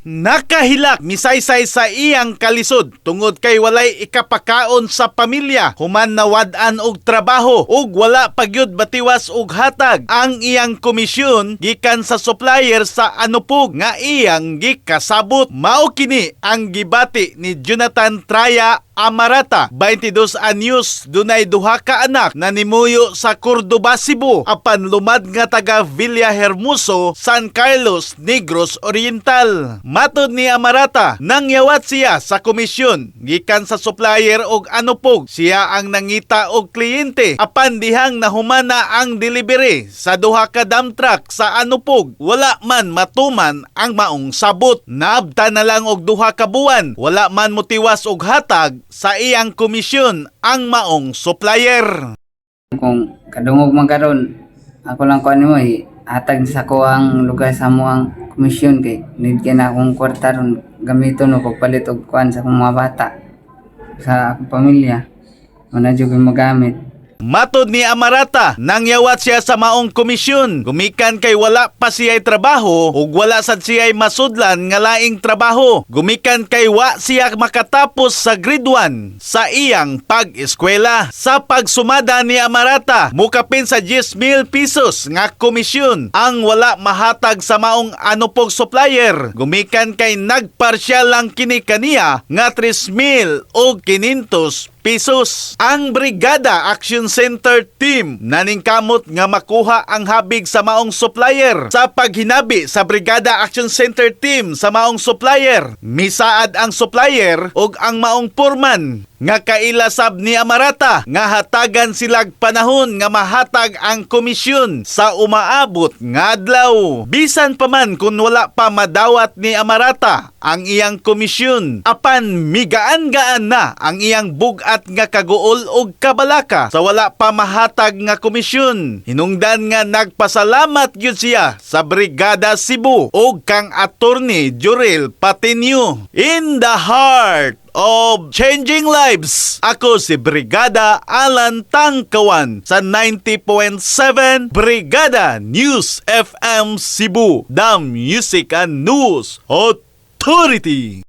Nakahilak, misaysay sa iyang kalisod tungod kay walay ikapakaon sa pamilya human nawad-an og trabaho ug wala pagyud batiwas og hatag ang iyang komisyon gikan sa supplier sa anupog nga iyang gikasabot. Mao kini ang gibati ni Jonathan Traya Amarata, 22 anyos, dunay duha ka anak na nimuyo sa Cordoba, Cebu, apan lumad nga taga Villahermoso, San Carlos, Negros Oriental. Matod ni Amarata, nangyawat siya sa komisyon gikan sa supplier og anupog. Siya ang nangita og kliyente apan dihang nahumana ang delivery sa duha ka dump truck sa anupog, wala man matuman ang maong sabot. Naabta na lang og 2 ka buwan, wala man motiwas og hatag sa iyang komisyon ang maong supplier. Kung kadungog man karon, ako lang kuan nimo, hatag sa ko ang lugar sa amoang komisyon kay need kay na akong kwarta ron gamiton no pagpalit og kuan sa akong mga bata, sa akong pamilya. Wala jud ko'y magamit. Matod ni Amarata, nangyawat siya sa maong komisyon. Gumikan kay wala pa siya'y trabaho ug wala sad siya'y masudlan nga laing trabaho. Gumikan kay wa siya makatapos sa grade 1 sa iyang pag-eskwela. Sa pagsumada ni Amarata, mukapin sa 10,000 pesos nga komisyon ang wala mahatag sa maong anupog supplier. Gumikan kay nagparsyal lang kini kaniya nga 3,000 og 500 pesos. Ang Brigada Action Center team naningkamot nga makuha ang habig sa maong supplier. Sa paghinabi sa Brigada Action Center team sa maong supplier, misaad ang supplier ug ang maong foreman nga kaila sab ni Amarata nga hatagan silag panahon nga mahatag ang komisyon sa umaabot nga adlaw. Bisan pa man kung wala pa madawat ni Amarata ang iyang komisyon, apan migaan-gaan na ang iyang bugat nga kaguol og kabalaka sa wala pa mahatag nga komisyon. Hinungdan nga nagpasalamat gyud siya sa Brigada Cebu ug kang Attorney Jurel Patinio. In the heart of changing lives, ako si Brigada Alan Tangkawan sa 90.7 Brigada News FM Cebu, the Music and News Authority.